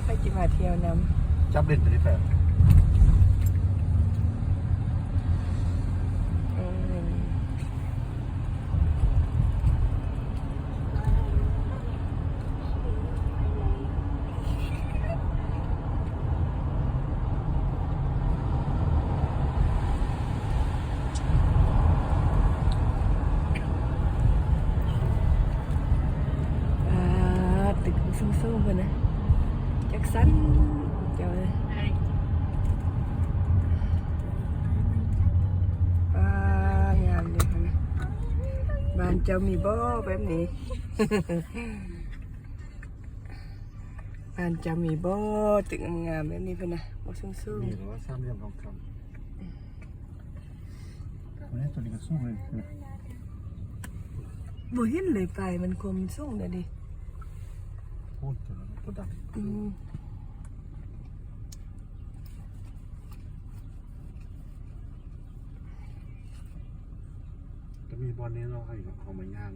ໃຜຊິມາທ່ຽວນຳ ຈັບຫຼິ້ນໄປແທ້. ອືມ ອ່າ ຕຶກສູງໆ ພຸ້ນນະ ຈັກຊັ້ນເຈົ້າເອີຍ. ອ່າ ງາມເດ້ຫັ້ນນະ. ບ້ານເຈົ້າມີບໍ່ແບບນີ້? ບ້ານເຈົ້າມີບໍ່ຕຶກງາມໆ ແບບນີ້ພຸ້ນນະ ບໍ່ສູງໆ? ມີແລ້ວ ສາມຫຼ່ຽມທອງຄຳ. ໂອ້ຍ ຕົວນີ້ກໍສູງເລີຍນະ. ບໍ່ເຫັນເລີຍ ປາຍມັນຄວາມສູງແບບນີ້. ໂອ້ຍ ຕົວນັ້ນໂຄດດຳ. ອືມ ກໍມີບ່ອນນີ້ເນາະ ໃຫ້ເຮົາມາຍ່າງ.